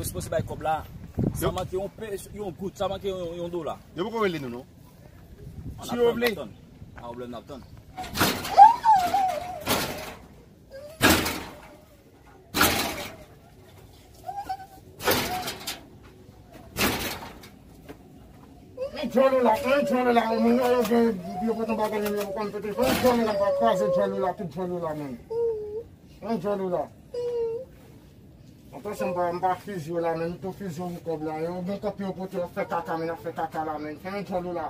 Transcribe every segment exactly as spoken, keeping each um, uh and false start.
Yo sipoze bay kòb la. Sa manke yon pe, yon goud, sa manke yon, yon dola. Yo poko rele nou, non. Si yo vle. An pwoblèm n ap tann. Men djòl ou la, men djòl ou la, moun yo, yo gen, yo pote yon bagay, yo konn pete, men djòl ou la, m pa kraze djòl ou la, tout djòl ou la, men. Men djòl ou la. Atansyon, m pa, m pa fizye w la, men m tou fizye w kòb la, yo gen kòb yo pote, yo fè kaka, men y ap fè kaka la, men. Men djòl ou la.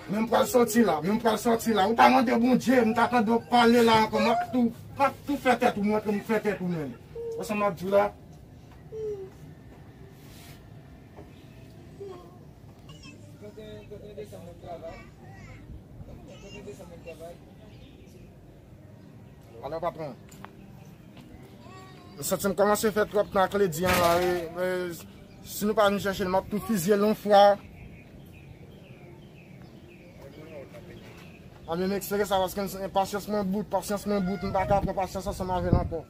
Men m pral sòti la, men m pral sòti la. Ou ta mande Bondye, m ta tande w pale la ankò, m ap tou, m ap tou fè tèt ou, montre m fè tèt ou menm. Wè sa m ap di w la? Alò, patwon. M santi m kòmanse fè twòp tan ak Ledi an la, e, e, si nou pa vin chèche l, m ap tou fizye l yon fwa. Anben, m eksplike sa paske m, pasyans mwen bout, pasyans mwen bout, m pa ka pran pasyans ansanm avè l ankò.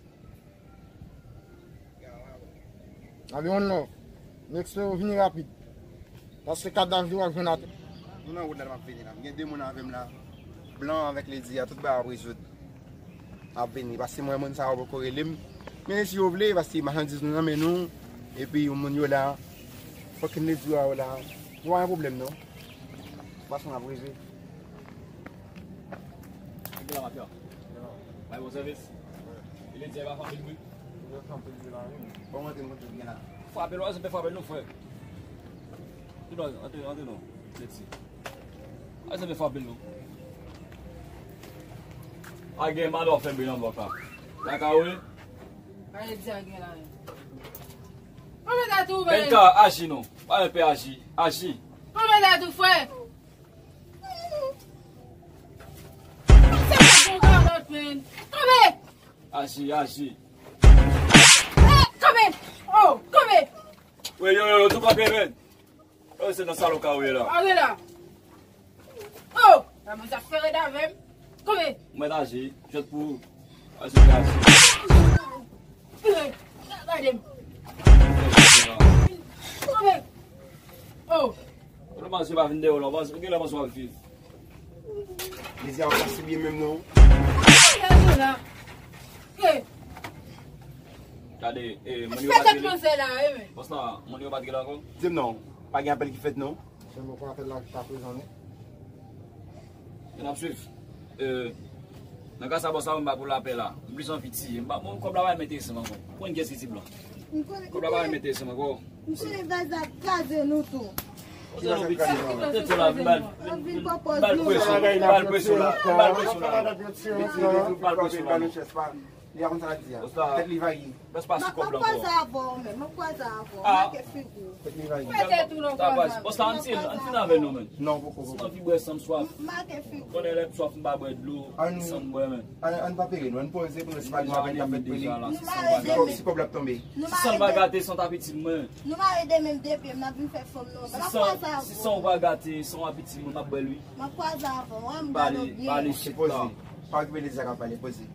Anben, one love. M eksplike w vini rapid. Paske kadav li w ap jwenn atè. Nou nan wout la, m ap vini la. M gen de moun avè m la. Blan avèk Ledi a, tout bagay ap rezoud. M ap vini. Paske mwen, moun sa yo poko rele m. Men si yo vle, paske machandiz nou nan men nou. Epi, yon moun yo la. Fòk Ledi a yo la. Nou pa gen pwoblèm, non. Paske n ap rive. Ki la, Matya? Bay bon sèvis. Ledi a pa fè anpil bri. Bon, mwen te montre byen la. Frape l, wè, se te frape l, non, frè. Tout bon, antre, antre, non. Ledi. A, se te frape l, non. A gen malè w fè bri nan bòk la. La ka ou ye? A, Ledi a gen la, men. Kòman ta tou, men? Benka, aji, non. Pa yon pè aji. Aji. Kòman ta tou, frè? Sa pa bon kalòt, men. Kanpe! Aji, aji. Eh, kanpe! Oh, kanpe! Wi, yo, yo, yo, tou kanpe, men. Yo, se nan salon ka ou ye la. Ale la. Oh, la mwen sa fè rèd avè m. Kanpe! Mwen aji, jwèt pou ou. Aji, aji. Gade m. Kanpe! Oh! Ou panse pa vin deyò la, ou panse, ou genlè panse w ap viv. Ledi a pa si byen menm non. Gade, eh, moun yo pa t rele. Bòs la, moun yo pa t rele ankò? Di m non, pa gen apèl ki fèt non. Sèlman pou apèl la jiskaprezan non. N ap swiv. Eh, nan ka sa, bòs la, mwen pa pou lapè la. M plis anvi tiye. M pa, mwen, kòb la pa menm enterese m ankò. Konn kiyès ki ti blan. Kòb la pa menm enterese m ankò. Misye vin vin kraze nou tou. Anvi pran pòz nou. Anvi pran pòz nou. Li a konn sa l di a. Tèt li vayi. Bèl pa si kòb la ankò. Mwen kwaze avè w menm, mwen kwaze avè w. Make figi w. Tèt li vayi. Bòs la, ann fin, ann fin avè nou, men. Non, poko, poko. Anvi bwè san m swaf. Make figi w. Konnen lè m swaf, m pa bwè dlo, san m bwè, men. Ann, ann pa pere nou, ann poze pou nou si pa gen bagay k ap fèt pou li. Si kòb, si kòb la ap tonbe. Si san l pa gate, san t ap itil mwen. Nou mare de menm de pye, m ap vin fè fanm nou. Si san, si san w pa gate, san w ap itil mwen, m ap bwè l, wi. M ap kwaze avè w, wè m gade w byen. Pale chit la. Poze. Pa okipe de sa k ap pale, poze.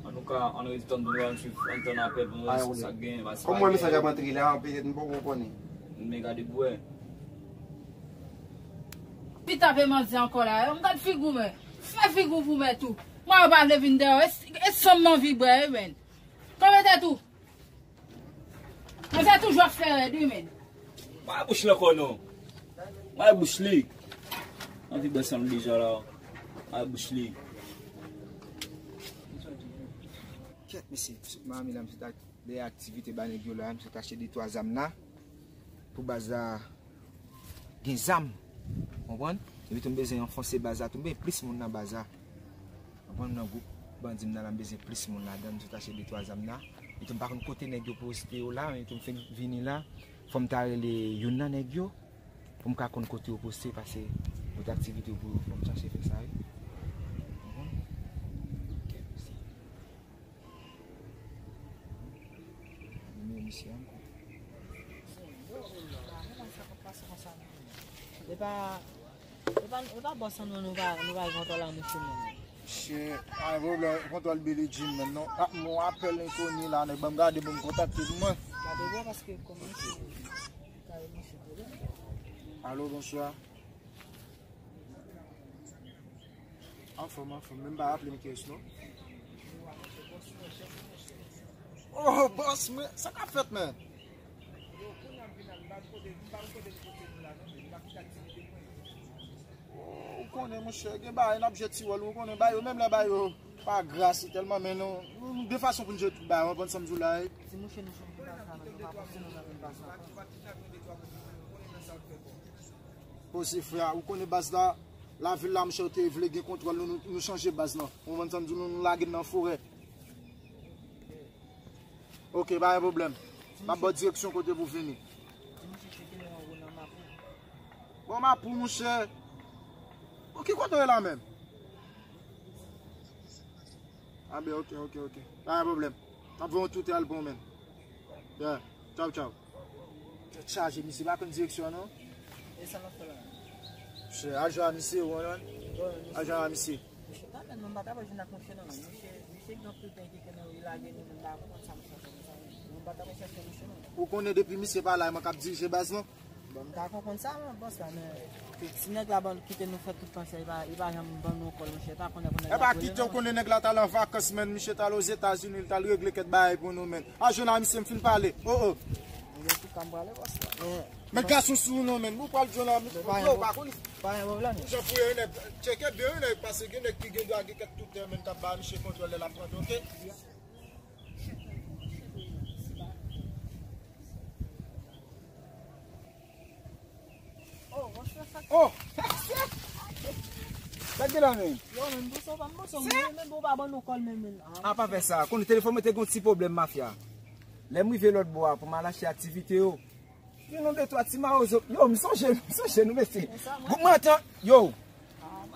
Antouka, ann rete tann pou nou wè, ann swiv, ann tann apèl pou nou wè sa k genyen, paske pa gen. Kòm mwen mesaj ap antre la, petèt m poko konnen. Men gade pou wè. Li tape manzè ankò la, m gad figi w, men. Fè figi w pou mèt ou. Mwen yo pa vle vin dèyè w, e, e san m anvi bwè, wi, men. Kanpe tèt ou. Manzè toujou ap fè rèd, wi, men. Mare bouch li ankò non. Mare bouch li. Anvi bwè san l deja la. Mare bouch li. Kèt, mesye, m sot Miami la, m sot dèyè aktivite ba nèg yo la, m sot achte de twa zam la. Pou baz la gen zam. Konprann? Epi tou m bezwen anfonse baz la tou, m bezwen plis moun nan baz la. Konprann? Nan gwoup bandi m nan la, m bezwen plis moun ladan, m sot achte de twa zam la. Epi tou m pa konn kote nèg yo poste yo la, epi tou m fenk vini la. Fò m ta rele youn nan nèg yo, pou m ka konn kote yo poste, pase kote aktivite yo pou yo. Fò m chache fè sa, wi. Konprann? Ok, mèsi. Nimewo misye ankò. E pa, e pa, e pa bòs an nou, nou pa, nou pa gen kontwòl a misye menm. Shit, pa gen pwoblèm, kontwòl Billie Jean, men non. Ah, mon apèl enkoni la, nèg ban m gade pou m kontakte pou mwen. Gade bò, paske kòman se kare mouche pwoblèm. Alo, bonswa. Anfòm, anfòm, men m pa raple m kiyès non. Oh, bòs mwen, sa k ap fèt, men? Oh, ou konnen, monchè, gen bagay n ap jwe ti wòl, ou konnen, bagay yo, menm lè bagay yo pa gra si tèlman, men nou, nou, nou gen fason pou n jwe tout bagay, w konprann sa m di w la, wi. Ti mouche nou chonje pase la, nou pa panse nou nan vin pase ankò. Poze frè, ou konnen baz la, lavil la, monchè, yo te vle gen kontwòl nou, nou, nou chanje baz lan. Ou konprann sa m di w, nou, nou lage n nan forè. Ok, pa gen pwoblèm. M ap ba w direksyon kote pou vini. Bon, Mapou, monchè. Bon, ki kote w ye la menm? Ah, ben, ok, ok, ok. Pa gen pwoblèm. M ap voye yon tout al pou ou menm. Yeah. Tchaw, tchaw. Tèt chaje, misye pa konn direksyon, non. E sa l ap fè la? Monchè, al jwenn misye, ou konprann? Al jwenn misye. Misye pa menm, non, m pa ta pral jwenn ak misye, non, men misye, misye gen anpil tan ki kenbe nou, li lage nou, nou pa konprann sa misye ap fè konsa, non. Nou pa ta pral chèche misye, non. Ou konnen depi misye pa la, e mwen k ap dirije baz lan. Bon, m ta konprann sa, mwen, bòs la, men ti nèg la ban, kite nou fè tout tan sa, li pa, li pa janm ban nou kòl, monchè, pa konnen pou nèg la. E pa kite, ou konnen nèg la t al an vakans, menn, misye t al Ozetazini, li t al regle kèk bagay pou nou, menn. A, jwenn a misye, m fin pale. Oh, oh. Mwen gen tout tan m prale, bòs la. Men gason sou ou non, menn. Ou pral jwenn a misye. Yo, ou pa konn. Pa gen pwoblèm. Jan fouye yon nèg, tcheke byen yon nèg, paske gen nèg ki gen dwa gen kèk tout tè, menn, k ap ba misye kontwòl lè l ap rantre, ok? Oh! Sa gen la menm? Yo, menm pou sa, pa m pou sa, menm pou pa ban nou kòl menm, menm. A, pa fè sa. Konnen telefòn mwen te gen yon ti pwoblèm, mafya. Lè m rive lòt bò a pou m al achte aktivite yo, gen yon de twa ti mawozo. Yo, m sonje, m sonje nou, mesye. Gwoup mwen antan, yo.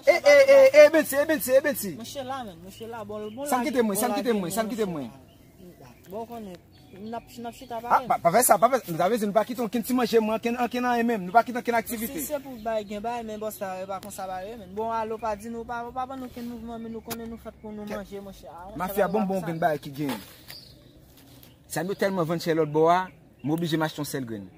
E, e, e, e, Bensi, e, Bensi, e, Bensi. Monchè la, menm, monchè la, bon, bon. Sa l kite mwen, sa l kite mwen, sa l kite mwen. Bon, konnen, n ap, n ap chita pale. A, pa, pa fè sa, pa fè sa. Nou ta vle di nou pa kite ankenn ti manje mwen, ankenn, ankenn anyen menm. Nou pa kite ankenn aktivite. Si se pou bay, gen bay, men bòs la, e pa konsa bagay yo, menm. Bon, alo, pa di nou, pa, pa ban nou okenn mouvman, men nou konnen nou fèt pou nou manje, monchè. A, mafya, bon, bon, gen bay ki gen. Sa nou tèlman vann chè lòt bò a, m oblije m achte yon sèl grenn.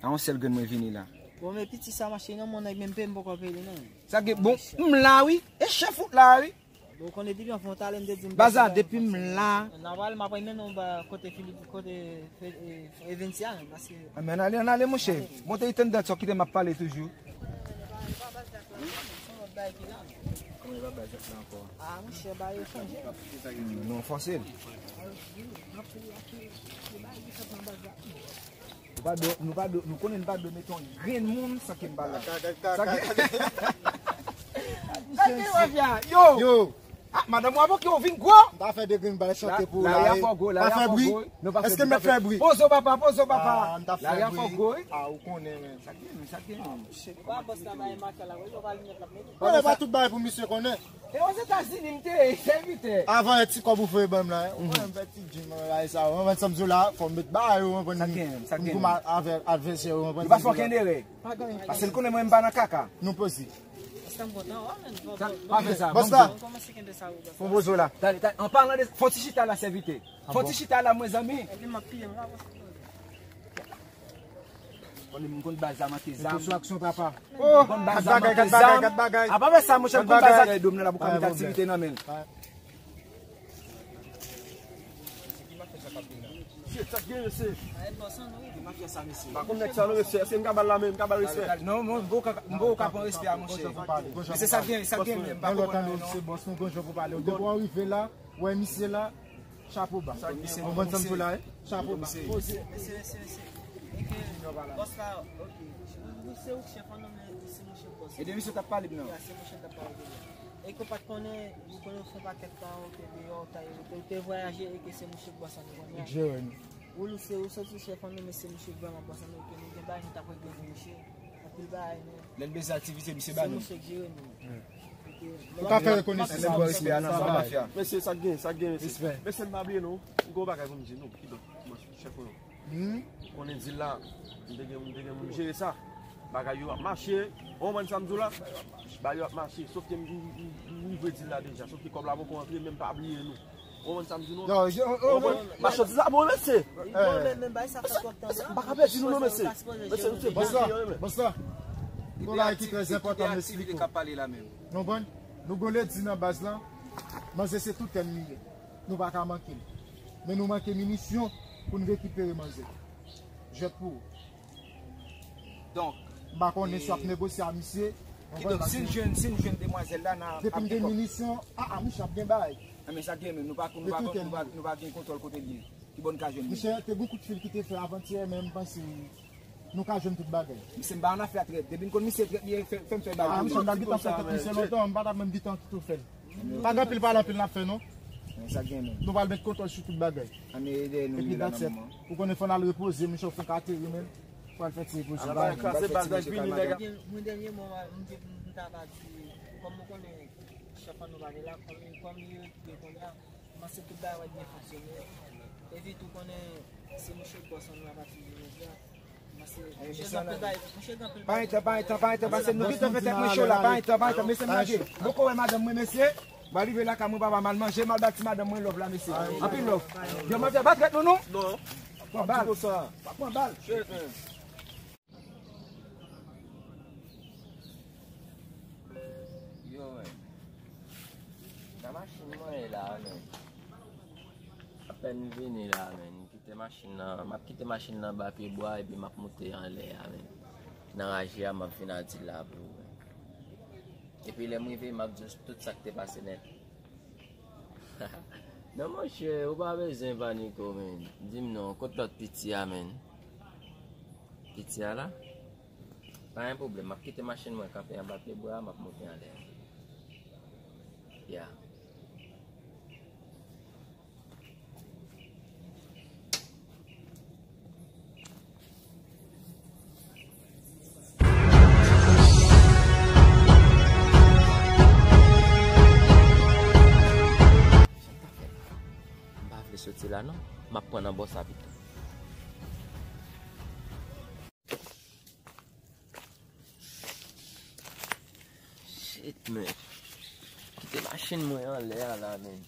A yon sèl grenn mwen vini la. Bon, men piti sa mache nan mon nèg, menm pe m poko peye li non. Sa gen, bon, m la wi. E chèf ou la wi. Bon, konnen depi yon fon talè m te di m. Baza, depi m la. N a pral, m ap mennen w ba kote Filip, kote Fe-, e, Evensia menm, paske. A, men ann ale, ann ale, monchè. Monte itann dat sa kite m ap pale toujou. Kòman e pa bay zèt la ankò? A, monchè, ba yo chanje. Non, fòse l. Nou pa dwe, nou pa dwe, nou konnen nou pa dwe mete yon grenn moun san ke n pa la. Sa gen, sa gen, mafya, yo! Yo! A, madanm ou avoke ou vin gwo! M ta fè de grenn bay chante pou ou la. Lari a fò gwo, lari a fò gwo. Èske m mèt fè bri? Poze w papa, poze w papa. Lari a fò gwo, wi. A, ou konnen, men. Sa gen, men, sa gen. Ou pa bòs la bay mafya la, ou pa linèt la mete. Konnen pa tout bagay pou misye konnen. E Ozetazini m te ye, sèvitè. Avan yon ti kòb ou voye ban m la, ou konnen m fè ti djim nan bagay sa yo. Ou konprann sa m di w la, fò m met bagay yo, ou konprann. Sa gen, sa gen. M goumen avèk advèsè yo, ou konprann. Yo pa fè okenn erè. Paske l konnen mwen m pa nan kaka. Nou poze. Bòs la, m kontan wè, men. Pa fè sa. Bòs la. Fon poze w la. Talè, talè, an palan de, fon ti chita la, sèvitè. Fon ti chita la, mwen, zanmi. Epi m ap piye m la, bòs. Konnen m konn baz la manke zam. Sou aksyon, papa. Oh, kat bagay, kat bagay, kat bagay. A pa fè sa, monchè, m konn baz la, dom nan la pou ka met aktivite nan men l. Shit, sa k gen, mesye? Pa konn nèg sa, non, mesye. Èske m ka ba l la men? M ka ba l respè? Non, non, m poko ka, m poko ka pran respè a, monchè. Mesye, sa k gen, sa k gen, men, m pa konprann, non. Se bòs nou, gon jan pou pale. Depi w rive la, wè misye la, chapo ba. Ou konprann sa m di w la, wi? Chapo ba. Poze. Mesye, mesye, mesye. E ke bòs la, ok. Ou se ou k chèf an non, men se mouche bòs. E de misye t ap pale m nan. Ya, se mouche t ap pale de li. E ke w pa t konnen, ou konnen w fè yon pakèt tan, ou te deyò, ou te, ou te, ou te vwayaje, e ke se mouche k bòs an nou konnen. Ou, ou se ou soti chèf an nou, men se mouche k vrèman bòs an nou, ke nou gen bagay nou t ap regle pou mouche. Anpil bagay nou. Lè n bezwen aktivite, misye ba nou. Se mouche k jere nou. Ou ka fè rekonesans. Respè a nan sa mafya. Mesye, sa k gen, sa k gen, mesye. Respè. Mesye, m pa bliye nou. M gen yon bagay pou m di nou. Kidonk, mwen, chèf mwen. Hmm? Ou konnen dil la, m te gen, m te gen moun jere sa. Bagay yo ap mache. Ou konprann sa m di w la? Bagay yo ap mache. Sòf ke m, m, m, m rive di l la deja. Sòf ke kòb la poko antre, men m pa bliye nou. Ou konprann sa m di nou? Yo, yo, yo, yo. Machandiz la bon, mesye. Bon, men, men bay sa fè twòp tan. M pa ka pèdi nou non, mesye. Mesye, nou se bon kliyan, men. Bòs la, bòs la. Gon bagay ki trè enpòtan m esplike w. Nou konprann? Nou gon ledi nan baz lan. Manzè se tout èm li ye. Nou pa ka manke l. Men nou manke minisyon pou n rekipere manzè. Jwèt pou ou. Donk, m pa konnen si w ap negosye a misye. Kidonk, si n jwenn, si n jwenn demwazèl la, n a ap gen kòb. Depi n gen minisyon, a, a, misye ap gen bagay. A, men sa gen menm, nou pa, nou pa, nou pa, nou pa gen kontwòl kote l ye. Ki bò n ka jwenn li? Misye, te gon kout fil ki te fè avantyè, men m panse nou ka jwenn tout bagay. Misye, m pa nan afè a trèt. Depi n konn misye trèt, li fè, fè m fè bagay. A, misye, m t ap gentan fè trèt misye lontan, m pa t ap menm gentan kite w fè l. Pa gen anpil pale anpil n ap fè non. Men sa gen menm. Nou pral met kontwòl sou tout bagay. Ann ede nou ye la nan moman. Ou konnen fò n al repoze, misye fon ka ateri menm. Fò al fè ti repoze. Al bay kraze bal nan vini nèg. Mwen dènye mwa m te, m ta va di, kòm ou konnen chèf an nou pa te la, kòm, kòm li retire kounye a, m panse tout bagay va byen fonksyone. Epi tou konnen se mouche bòs an nou apati de jodi a. Pa gen tan, pa gen tan, pa gen tan, pase nou gentan fè tèt mwen cho la, pa gen tan, pa gen tan, mesye m lage. Boko wè madanm mwen, mesye. Mwen rive lakay mwen, papa, m al manje, m al ba ti madanm mwen love la, mesye. Yo, manzè, pa trèt nou, non? Non. Pran bal. Pa pran bal. Yo, men. Nan machin mwen ye la, men. Apèn m vini la, men. Kite machin nan, m ap kite machin nan anba pye bwa epi m ap moute anlè a, men. Nan raje a, m ap vin a di l la pou ou, men. Epi lè m rive, m ap di w tout sa k te pase nèt. Non, monchè, ou pa bezwen panike, men. Di m non, kot lòt piti a, men? Piti a la? Pa gen pwoblèm, m ap kite machin mwen kanpe anba pye bwa a, m ap moute anlè a. Ya. M pa vle soti la non. M ap pran nan bò sa pito. Shit, man. Kite machin mwen anlè a la, man.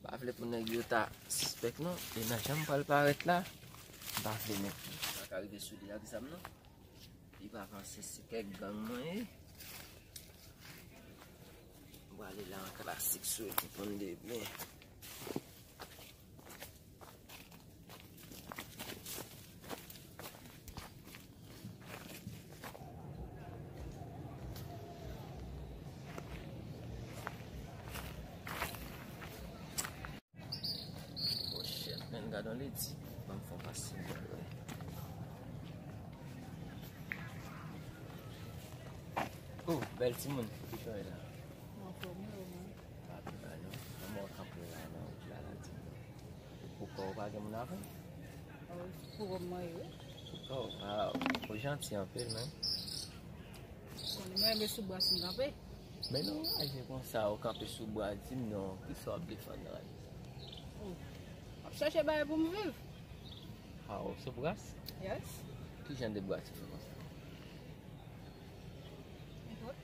Pa vle pou nèg yo ta sispèk non. E nan jan m pral parèt la, m pa vle men. M pa ka rive sou li ak zam non. Li pa panse se kèk gang mwen ye. M prale la an klasik sou li pou n de byen. Oh shit, man, gad on ledi. Ban m fè yon pase bòl, wi. Oh, bèl timoun, ki jan w ye la? Anfòm wi, ou menm? Pa pi mal non. Kòman w kanpe la nan wout la, la di m non. Pou kò w pa gen moun avè w? Oh, pou kò m mwen ye wi. Pou kò w, wow, ou janti anpil, man. Konnen mwen renmen sou bras m kanpe. Men non, raje konsa, ou kanpe sou bras, di m non, kisa w ap defann nan raje sa? Oh, m ap chèche bagay pou m viv. Ah, ou sou bras? Yes. Ki jan de bras ou fè konsa? Nenpòt.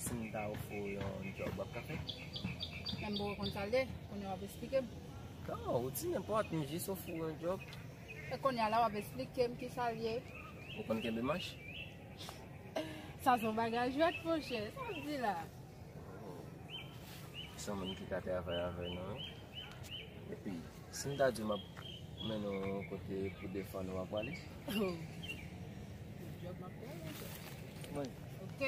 Si m ta ofri w yon djòb, w ap ka fè? Men m poko konn sa l ye, kounye a w ap esplike m. Non, ou di nenpòt, m jis ofri w yon djòb. E kounye a la w ap esplike m kisa l ye. Ou konn kenbe manch? Sa se yon bagay jwèt, monchè. Sa w di la? Se yon moun ki ka travay avè nou, wi. Epi, si m ta di w m ap mennen w yon kote pou defann ou, w ap prale? Oh. Djòb m ap fè, monchè. Wi. Ok.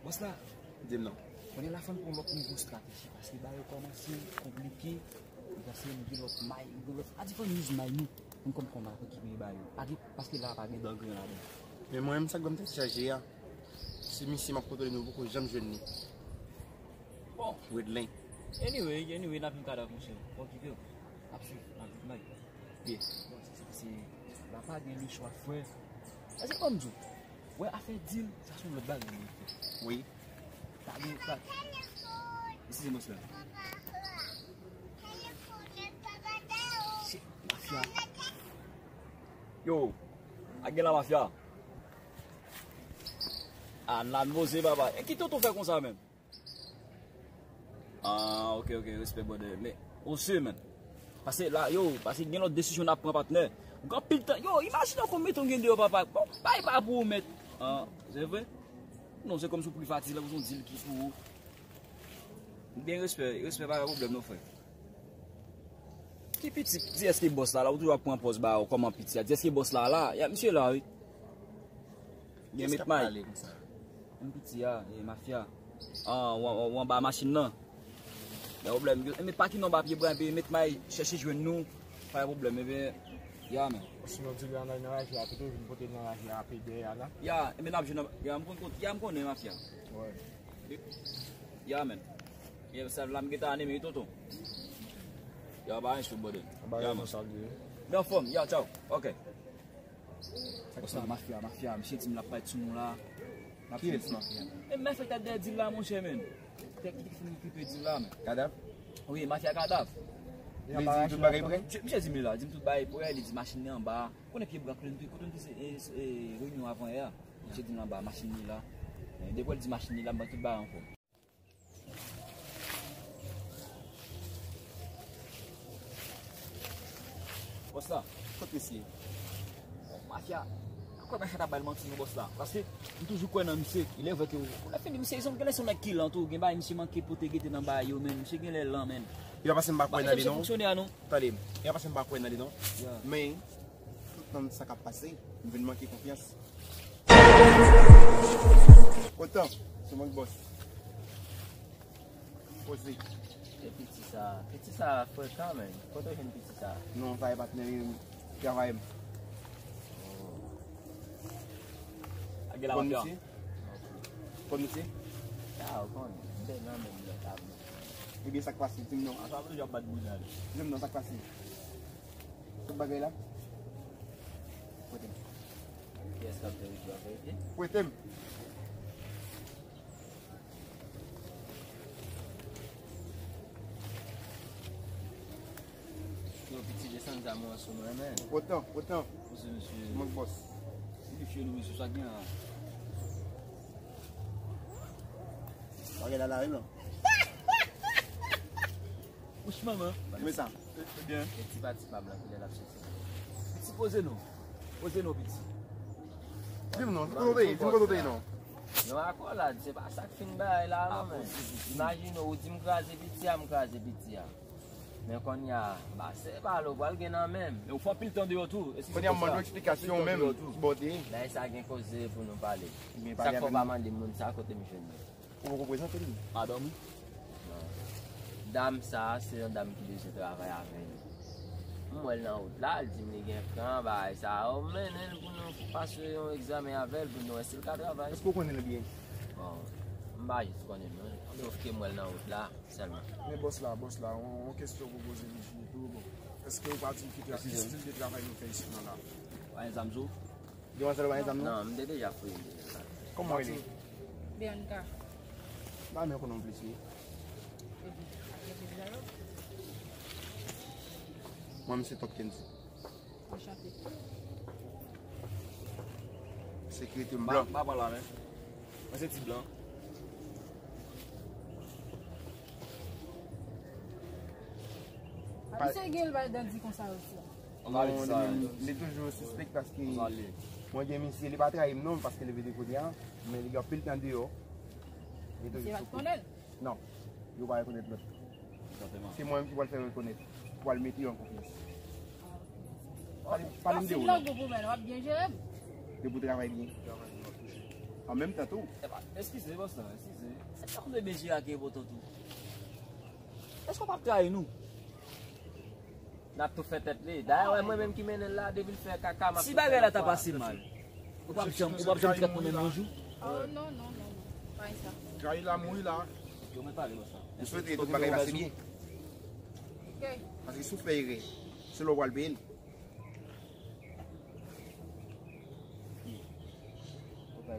Bòs la. Di m non. Kounye a la fò n pran lòt nivo estrateji, paske bagay yo kòmanse konplike. Li kòmanse gen lòt may, gen lòt, a diferan may nou, nou konn kòman rekipere bagay yo. Pa gen, paske la pa gen dan gran ladan. Men mwen menm sa k ban m tèt chaje a, se misye m ap kontwole nou poko janm jwenn li. Bon. Redlen. Anyway, anyway, n ap jwenn kadav monchè. Fò kite w. N ap swiv, n ap jwenn bagay. Byen. Bon, se, se, se, la pa gen lechwa frè. Èske ban m di w? Wè, afè dil, sa se yon lòt bagay li ye. Wi. Pa gen, pa. Eskize m, bòs la. Shit, mafya. Yo, a gen la mafya. A, n la n poze, papa. E ki tonton fè konsa menm? Ah, ok, ok, respè, brother. Men, ou si, man. Paske la, yo, paske gen lòt desizyon n ap pran, patnè. Ou gen anpil tan. Yo, imajine w konn mete w gen deyò, papa. Bon, bay pa pou ou, mèt. Ah, se vre? Non, se kòmsi w pli fatige la, pou se yon dil ki pou ou. Gen respè, respè, pa gen pwoblèm, non, frè. Ki piti, di èske bòs la, la, ou toujou ap pran pòz ba yo kòman piti a. Di èske bòs la, la, ya, misye la, wi. Gen met may. Menm piti a, e mafya. Ah, w, w, w anba machin nan. Gen pwoblèm. Yo, e met pa ki non ba pye bra, epi met may chèche jwenn nou. Pa gen pwoblèm, ebyen, ya, men. Sinon, di l nan, nan raje a, pito vin pote l nan raje a, apre dèyè a, la. Ya, ebyen, n ap jwenn nan, ya, m konn kot, ya, m konnen mafya. Wè. Ya, men. Ya, sa la, m gentan anime, tonton. Ya, ba, yon sou bòdè. Ya, men. Nan fòm, ya, tchaw. Ok. Konsa, mafya, mafya, misye di m l ap parèt sou nou la. N ap fini mafya. E mafya t ap dèyè dil la, monchè, men. Tèt li ki fin okipe dil la, men. Kadav? Wi, mafya Kadav. Li di tout bagay prè? Misye, misye di m li la, di m tout bagay prè, li di machin li anba. Konnen pye bra kote n te, kote n te se, e, e, reyinyon avan yè a. Misye di m anba, machin li la. E, depi l di machin li la, m ban tout bagay ankò. Bòs la, kot mesye? Mafya, ankò mafya ta bay l manti non bòs la. Paske m toujou kwè nan misye. Ilè vre ke ou lè fini misye, gen lè se yon nèg ki lan tou, gen bagay misye manke pote gete nan bagay yo, men misye gen lè lan, men. Epa paske m pa kwè nan li non. Fonksyonè a non. Tande m. Epa paske m pa kwè nan li non. Men, tout nan sa k ap pase, m vin manke konfyans. Otan, se mwen k bòs. Poze. E piti sa, piti sa frekan, men. Kote w jwenn piti sa? Non, sa e patnè m, travay m. Oh. Konn misye? Konn misye? Ya, w konnen. M te nan menm lè tab. Ebyen, sa k pase? Di m non. Di m non, sa k pase? Tout bagay la? Kote m? Kiyès k ap verifye w ap verifye? Prete m. Yo, piti desann sa mwen sou mwen, men. Otan, otan. Mesye, mesye. Mank bòs. Li fye nou, mesye, sa gen la. Bagay la la, wi, non. Wouch manman. Men sa. Ebyen. E ti pati pa blan, kilè l ap soti? Piti poze non. Poze non, piti. Di m non, kote w te ye? Di m kote w te ye non. Non, akòlad, se pa sa k fin bagay la non, men. Imajine w, ou di m kraze piti a, m kraze piti a. Men kounye a, ba, se bal ou pral gen nan men m. Men ou fè anpil tan deyò tou. Kounye a, m mande w eksplikasyon menm, ki bò w te ye? Bagay sa gen koze pou nou pale. Sa k fè w pa mande moun sa kote m jwenn li? Ou poko prezante l? Madanm ou? Non. Dam sa a, se yon dam ki bezwen travay avè li. M wè l nan wout la, l di m li gen kran, bagay sa a. Ou mennen l pou nou pase yon egzamen avè l, pou nou wè si l ka travay. Èske w konnen l byen? Bon, m pa jis konnen l, non. Sòf ke m wè l nan wout la, sèlman. Men bòs la, bòs la, yon, yon kesyon pou poze misye tou, bon. Èske ou pa di m ki tra-, ki stil de travay nou fè isit nan la? Ou pa gen zam sou ou? Demwazèl ou pa gen zam non? Non, m te deja fouye l deja. Kòman w rele? Bianca. M pa menm konnen w plis wi. Mwen, m se Top Kendy. Anchante. Sekirite m blan. M pa pran la men. Mwen se ti blan. Misye gen l bay dandi konsa osi. Non, li menm, li toujou sispèk paske mwen gen misye, li pa trayi m non, paske li vin kounye a, men li gen anpil tan deyò. Li toujou sou kou. Non, yo pa rekonèt lòt. Se mwen menm ki pral fè yo rekonèt, pou al mete yo an konfyans. Pale, pale m de ou non. Depi w travay byen. An menm tan tou. Epa, eskize, bòs la, eskize. Se pa kote bejira ki enpòtan tou. Èske w p ap trayi nou? N ap tou fè tèt li. Dayè, wè mwen menm ki mennen l la, depi l fè kaka, m ap tou fè l ankò. Si bagay la ta pase mal, ou p ap janm, ou p ap janm trèt mwen menm yon jou? Oh, non, non, non, non. Pa gen sa. Trayi la, mouri la. Yo, mwen pale konsa. M swete tout bagay pase byen. Ok. Paske si w fè erè, se lè w pral peye l. Ou pa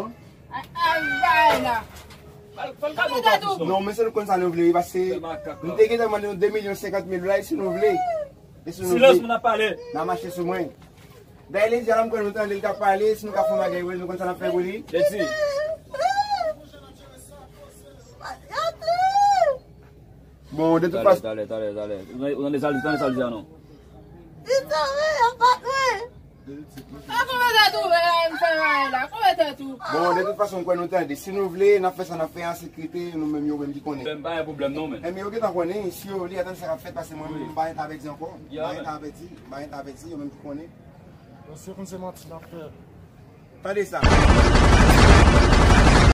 an. Ay, ay, bay la. Fè l kalme w, Patrice, non. Non, men se nou konn sa nou vle, wi, paske nou te gentan mande nou de milyon senkant mil dola, e si nou vle. E si nou vle. Silans, moun ap pale. N a mache sou mwen. Dayè, Lady a la, m kwè nou tande l k ap pale, si nou ka fè yon bagay, wi, nou konn sa n ap fè pou li. Lady. Bon, de tout fason. Talè, talè, talè, talè. Ou tande sa l di, tande sa l di a non. Li sove, yo pa dwe. A, kòman tèt ou, men, m fè bagay la? Kòman tèt ou? Bon, de tout fason, m kwè nou tande. Si nou vle, n ap fè sa n ap fè an sekirite, nou menm yo menm ki konnen. M pa gen pwoblèm non, men. Men yo gentan konnen, si yo vle, atann sa k ap fèt, paske mwen menm, m pa entèvèdi ankò. M pa entèvèdi, m pa entèvèdi, yo menm ki konnen. Bon, si yo konn se manti n ap fè. Tande sa.